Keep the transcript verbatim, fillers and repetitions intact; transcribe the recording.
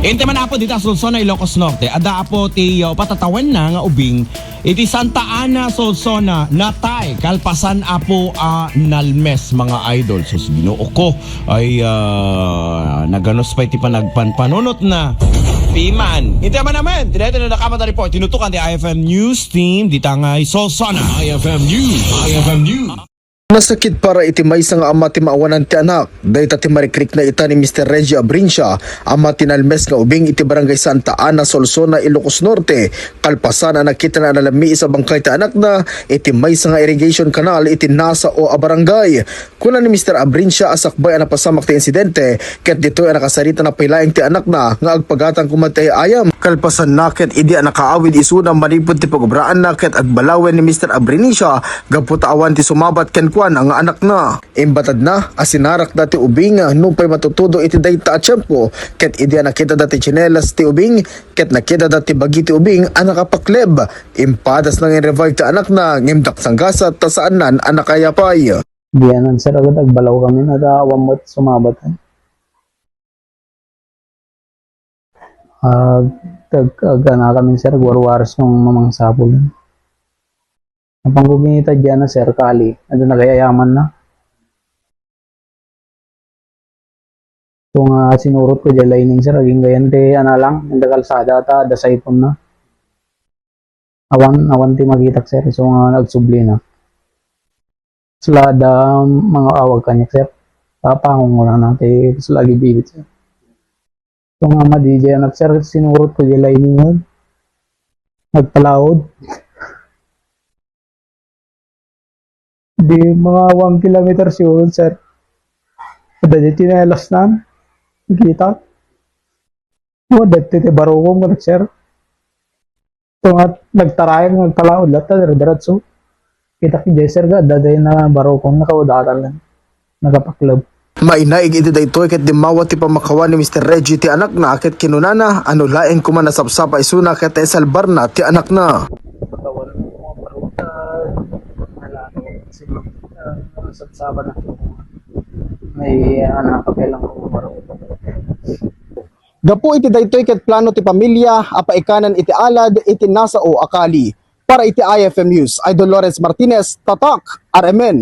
Inti man, Apo, dita Solsona, Ilocos Norte, adda, Apo, ti, uh, patatawenna nga ubing iti Santa Ana, Solsona, natay kalpasan, Apo, a nalmes, mga idol. Sus, Ginoo ko, ay, ah, naganus pay ti panagpanpanunotna. Piman. Inti man, amen. Daytoy ti nadakamat a report. Tinutokan ti I F M News Team, dita ngay Solsona. I F M News. I F M News. Nasakit para iti maysa nga ama ti maawanan ti anak. Dayta ti marikrikna ita ni Mister Reggie Abrincia, ama ti nalmes nga ubing iti Barangay Santa Ana, Solsona, Ilocos Norte, kalpasan a nakitana a nalammiis a bangkay ti anakna iti maysa nga irrigation canal iti Nasao a barangay. Kuna ni Mister Abrincia a sakbay a napasamak ti insidente, ket ditoy a nakasarita na pay laeng ti anakna nga agpagatang koma ti ay-ayam. Kalpasanna, ket idi a nakaawid isuna manipud ti pagubraanna, ket agbalawen ni Mister Abrincia gapu ta awan ti sumabat kenkuana nga anakna. Imbatadna a sinarakda ti ubing nupay matutudo iti dayta a tiempo, ket idi a nakitada ti tsinelas ti ubing, ket nakitada ti bagi ti ubing a nakapakleb. Impadas na nga in-revive ti anakna, ngem daksangasat ta saannan a nakayapay. Dianan, sir, agad agbalaw kami, nata awan met sumabat, eh. Ag-, ag-, agana kami, sir, agwarwaras nga mamangsapul. Napanggugingita diana, sir, kali. Adu nagayayaman na. Ito nga sinurot ko diay lining, sir, aginggayan ti, ana lang, iti kalsada, ta, da saipon na. Awan, awan ti makitak, sir. So nga nagsubli na. Sila da mga awag kaniak, sir. Papa, kung wala na, ti sila agibibit, sir. So nga madi diay anak, sir, sinurot ko diay lining. Nagpalaod. Di mga one kilometer siguro, sir. Kada di tinelas na. Kita. Mo, dati ti barukong, sir. Ito nga, nagtarayag, nagpalaod latta, dire-diretso. Kita ki Jay, sir, ga, daday na barukong, nakaudatan lang. Nagapaklab. Mainaig iti daytoy ket dimmawa ti pammakawan ni Mister Reggie ti anakna ket kinunana a no laeng koma nasapsapa isuna ket naisalbarna ti anakna. Sapsapa na. May anak, kapelang ko, barukong. Gapu iti daytoy ket plano ti pamilia a paikanan iti alad iti Nasao a kali. Para iti I F M News, Idol Lawrence Martinez, Tatak, R M N.